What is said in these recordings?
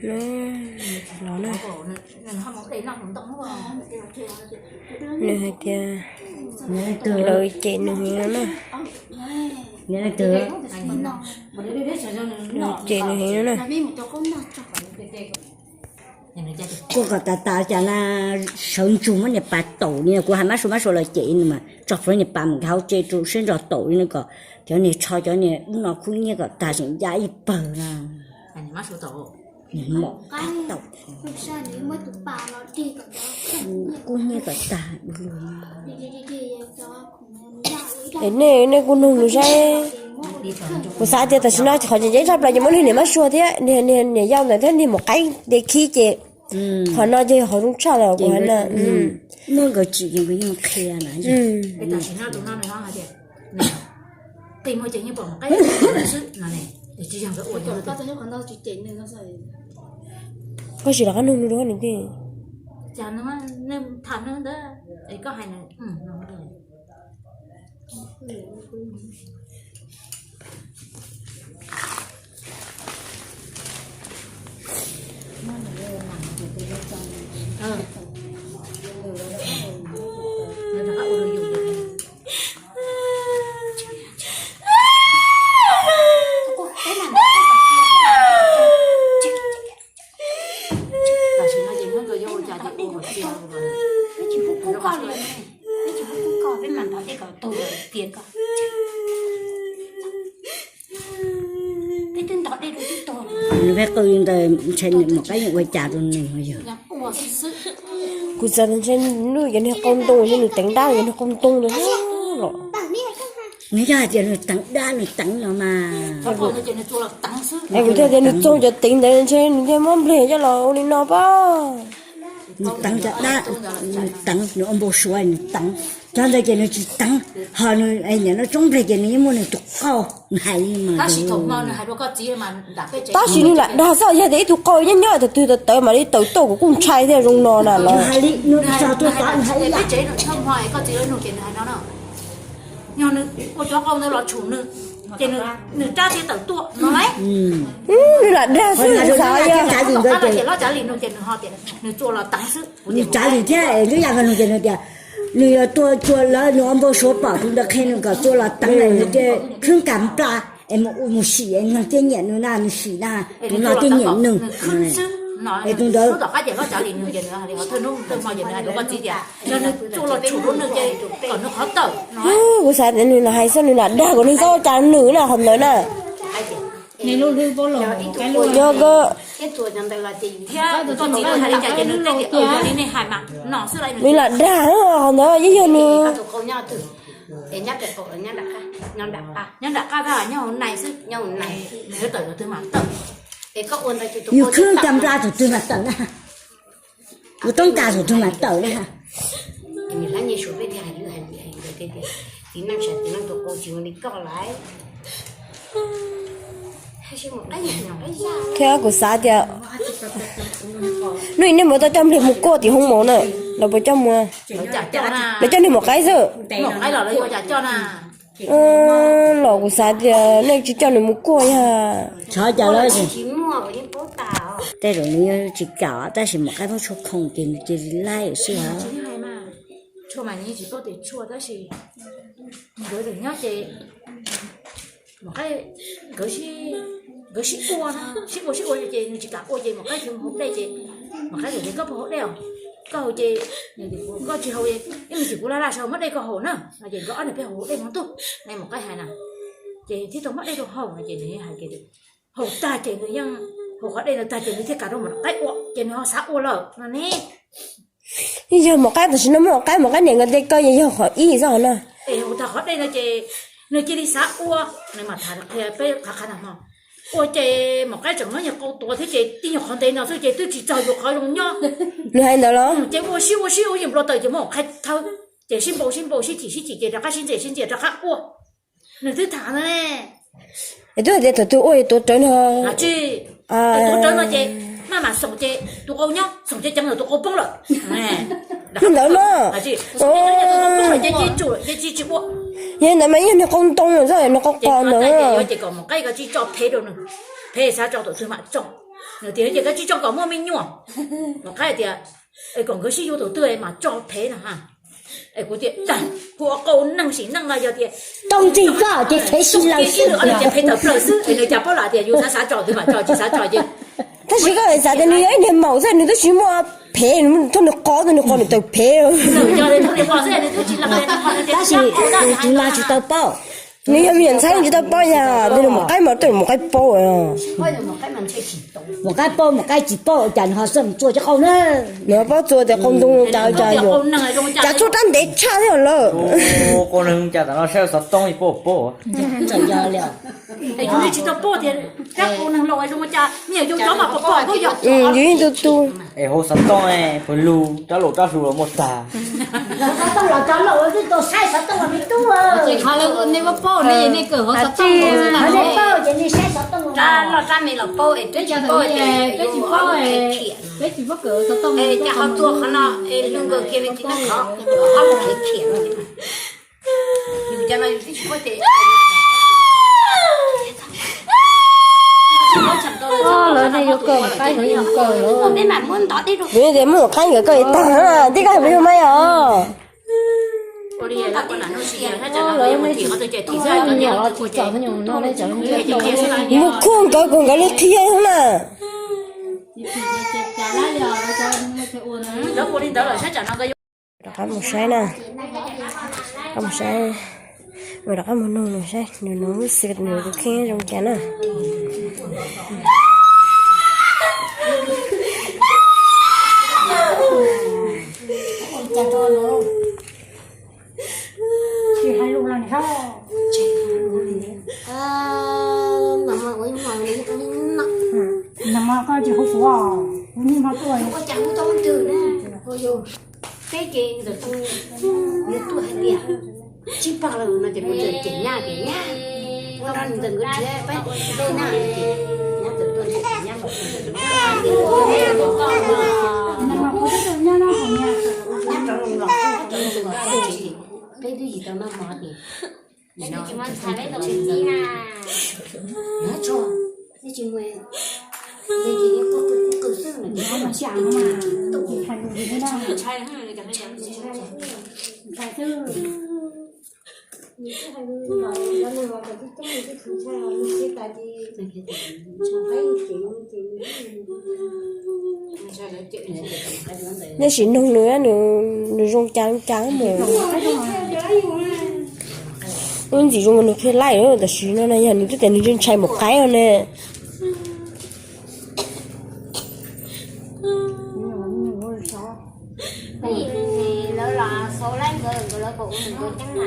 Los na, nws hais tias lawv cem nws heev no na. Lawv cem nws heev no na. Kuj kom tas tas cas na, sawv ntsug muab niag pas taum li no, kuv hais mab sua mab sua los cem nws mas tso plhuav niag pas mus nkag hauv tsev rau siab ntso taum li no kom cov niag tsho cov niag ub no khub nyiab kom tag seem ya ib pawg na. Mom qab tau, kub hnyiab kom tag. Es nej, nej kuj nug nws saib. Kuv xav tias tam sim no qhov tseem ceeb tshaj plaws ces muab niag niam mab sua thiab niag yau ntawd thiab niag maum qaib de khib ces qhov no ces qhov zoo tshaj lawm kuv hais na. Muab nkawd tsim ces nkawd yeej qhia na. Koj sim rov qab nug nws dua nws thiab. Tam sim no ces muab nkawd yuav ua cas ces ua kom txia li. Peb tsis pub koj li, peb tsis pub koj, peb mam ntov dej kom tug tias koj. Peb twb ntov dej rau twb tug. Nws pheej qw li ntawd ntshe maum qaib yeej ua cas rau nws yog. Kuv xav tias ntshe nws cov niag qau ntoo, nws teev dab cov niag qau ntoo ntawd los. Nws yog hais tias nws teev dab nws teev no mas. Kuv thiaj tias nws txoog cov teev ntawd ntshe nws thiaj muab npleg coj los ua li no pab. Nws teev cov dab, nws teev, nws ua npau suav nws teev. Cov ntawd ces nws tsis teev, ho nws niam no tsoob npleg ces nws yeej muaj nws tus qauj, nws hais li mas. Tab sis nws lam dag xwb, yog tias ib tug qauj nyob nyob thaum twg tawv tawv mam li tawm tuaj kuv kuj ntshai thiaj zoo no na los. Nws hais li, nws tso tuaj tod nws hais ib yam. Yog nws ua cov qau ntawd los tshum nws, ces nws rab thiaj tawm tuaj no lauj. Nws lam dag xwb, nws xav yog. Nws tsav li thiab lub yam nws tias nws yog tua cua los teev lawm, nws ua npau suav pom tus ntawd qhia nws kom tua los teev lawm nws thiaj khwb kas nplas es mus sim es neeg thiaj nyiam nws na, nws sim na, tus no thiaj nyiam nws. Es tus ntawd kuv xav tias nws lam hais xwb, nws lam dag kom nws txhob ua cas nws na qhov ntawd na. Yog ko, nws lam dag qhov ntawd yeej yog nws. Yus khwb kas nplas tus twg mas tawm na, yus toob kas tus twg mas tawm na. Thiab kuv xav tias hnub ib nej mus tau coj npleg mus kuaj tim hoob mos na, lawv puas coj mus? Lawv coj niag maum qaib xwb. Los kuv xav tias nej tsis coj nws mus kuaj yog. Tej zaum nws yeej tsis kam tab sis maum qaib muab tshuaj khoom ces nws cia li laij xwb os. Nkawd tseem nyob ces nkawd sib ua, sib ua sib ua ces nws tsis kam ua ces maum qaib tsis haus dej ces maum qaib tias koj puas haus dej os, koj haus ces, koj tsis haus, ib me ntsis kuv laj laj sawv muab dej koj haus na no ces nkawd ob niag pheej haus dej hmo ntuj, maum qaib hais na. Ces thiaj tau muab dej rau haus no ces nws hais tias haus tag ces nws yeej, haus qhov dej ntawd tag ces nws thiaj kam rau maum qaib ua ces nws ho xav ua lawm no ne. Yog maum qaib tam sim no muaj maum qaib, maum qaib niam nkawd tej koj yog qhov ib xwb na. Es haus tag qhov dej no ces nws cia li xav ua, nws mam tham qhia peb qhov qhov no hmo. Ua ces maum qaib tseem muab nyuag qau tuav thiab ces tib nyuag qhov ntev no xwb ces twb tsis txog yus qhov zoo nyob. Nws hais ntawd los? Ces ua sib ua sib ua yeej nplo taws ces muab maum qaib thawb, ces sib npau sib npau sib chim sib chim ces rov qab sib ntxias sib ntxias rov qab ua. Nws twb tham ntawd ne. Es twb hais tias thaum twg ua es tuav rawv no. Tsis, tuav rawv no ces maj mam xoom ces tus qau nyob, xoom ceev ceev lawm tus qau poob lawm. Li ntawd no. Ces tsis tsum ces tsis ua. Yog li ntawd mas yog nws qau ntoo xwb, nws qau qos ntawd. Ces kom maum qaib ko tsis tso phev rau nws, phev xav tso tus twg mam tso. Nws tias, Ces koj tsis tso kom muaj me nyuam. Maum qaib tias, Es kom nkawd sib yuav tus twg mas tso phev no ha. Es kuv tias, Ua qau neeg sim neej no yog tias tau ntxig koj ces phev sib law xwb, phev tawm plaws xwb. Es nws cas paub lawm tias yus xav xav tso twg mam tso, tsis xav tso ces. Tab sis koj xav tias nws yog ib niag maum xwb, nws twb tsis muaj phev, thaum nws qo, thaum nws qo nws tawm phev. Tab sis tus nas tsis tau paub. Nws yog me nyuam ntxhais tsis tau paub yog tej maum qaib mas tej maum qaib paub. Maum qaib paub, maum qaib tsis paub cas nws ho xav txua cov qau na. Nws ho paub txua tias qau ntoo cas cas yuav cas txhua rab ntev tshaj thiab lawm. Qau neeg cas tam no saib xov tooj ib paub paub. Txawm yog li. Es yus yeej tsis tau paub tias rab qau neeg laus zoo cas, me nyuam yaus cov mas pom pom kuj yog. Yus yeej tu tu. Es hauv xov tooj puas lug rab laus rab hluas los muaj tag. Xov tooj los cov laus twb tau saib xov tooj los me tub. Ces qhov lawv nej muab paub ne, nej kawm hauv xov tooj, nej paub ces nej saib xov tooj. Rab loj rab me los paub es twb tsis paub, peb tsis paub, peb tsis paub kawm hauv xov tooj. Cas ho tua qhov no es lug nkaus kiag li tsis noj qhov, qhov lub khiav khiav. Yus cov no yus twb tsis paub ces. Lawv ne yuav kawm qaib, yuav kawm lawm. Kuv yeej tias muab qaib nkawd kawm tag, tib koj peb yug mas os. Mus khuj nkawd kom nkawd li qhia na. Rov qab mus saib na, rov qab mus saib, mus rov qab mus nug nws saib nws nws lub xwm nws tus kheej zoo cas na. Peb ces ntawm tus yuav tuaj hais tias tsib pag lawm no ces kuv txawm cem nyab tias nyab, ua rau ntawm nkawd nrhiav peb tej na, ces nyab txawm tuaj nrhiav nyab los, nyab rov los los, nyab rov los los, peb twb yim tau noj mov ces, no, tsis mus, tsis mus, ces kuv qw xwb no ces, ntshai xwb. Neb sim nug nws, nws zoo cas cas mus. Ub, ntxim zoo nws qhia laij, tam sim no yog nws twb tias nws ntshai maum qaib ne. Lawv los xav laib nkawd, nkawd lawv kom ua nkawd ceeb na.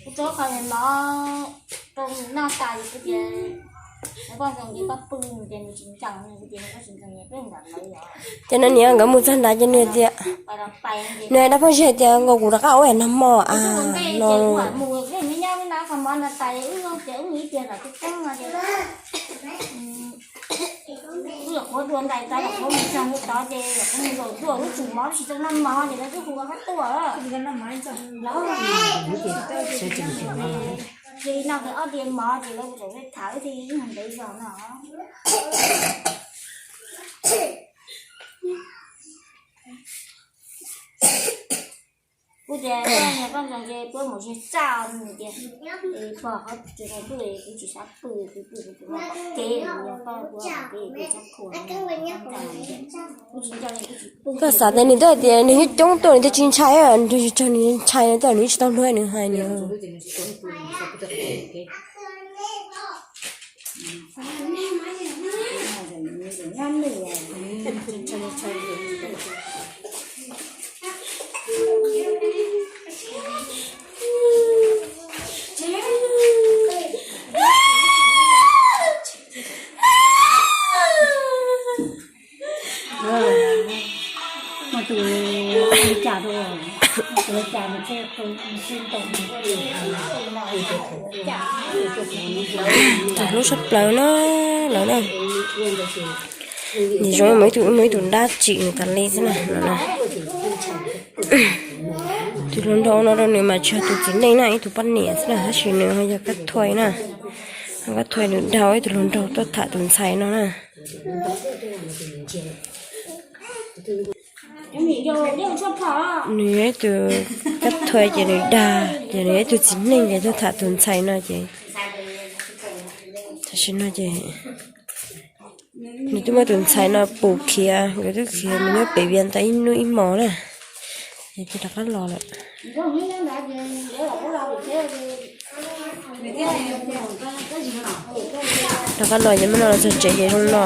Kuv tso qhov mov rau nws noj tas, kuv tias nws poj ntxoog ces koj pw, nws tias nws tsis nkees, kuv tias nws koj tsis nkees ces peb nram lawv yom. Ces no niam nkawd mus txog nrad ces nws tias, nws hais rau Paj Zig hais tias nkaus kuv rov qab ua nag hmo a no. Mus nyob nyob qhov mov no tas wb tias wb mus ib tiag los tub teeb no ces wb yuav qhuav dua ntais tas, yuav qhuav mus txog mus tod ces yuav qhuav mus zaum dua lub tsum mov tsis tau noj mov ces lawv twb hu ua qab tuaj. Ces no qhov ob tias mov ces lawv tseem tham thiaj ib nyuag ntev zog no. Kuv tias koj niag poj ntxoog ces puab mus tsis txaj nws tias, pog qhov tsis tau pw kuv tsis xav pw, kuv pw kuv tus no pom kev, yog koj ua pom kev kuv txhob qhuas. Koj xav tias nws twb hais tias nws nyob coob tuaj nws twb tsis ntshai, nrog yus tsog nws ntshai no, nws tsis tau luag nws hais nws. Tus hlub sab plaws na, lawm na. Nws zoo muaj ib tug, muaj ib tug dab tsim nws tas li xwb na, lawm na. Tus hluas nraug no rau nws mas tsis yog tus txiv neej na, ib tug poj niam xwb na, tab sis nws yog kab thuas na. Kab thuas nws dag ib tug hluas nraug tuaj tham tus ntxhais no na. Nws yog ib tug kab thuas ces nws dag, ces nws yog ib tug txiv neej ces tuaj tham tus ntxhais no ces, tam sim no ces nws twb muab tus ntxhais no pus khiav, nkawd twb khiav mus nyob pem Vias tau ib hnub ib hmos na, ces rov qab los lawm. Rov qab los ces muab no los txog tsev ces zoo no.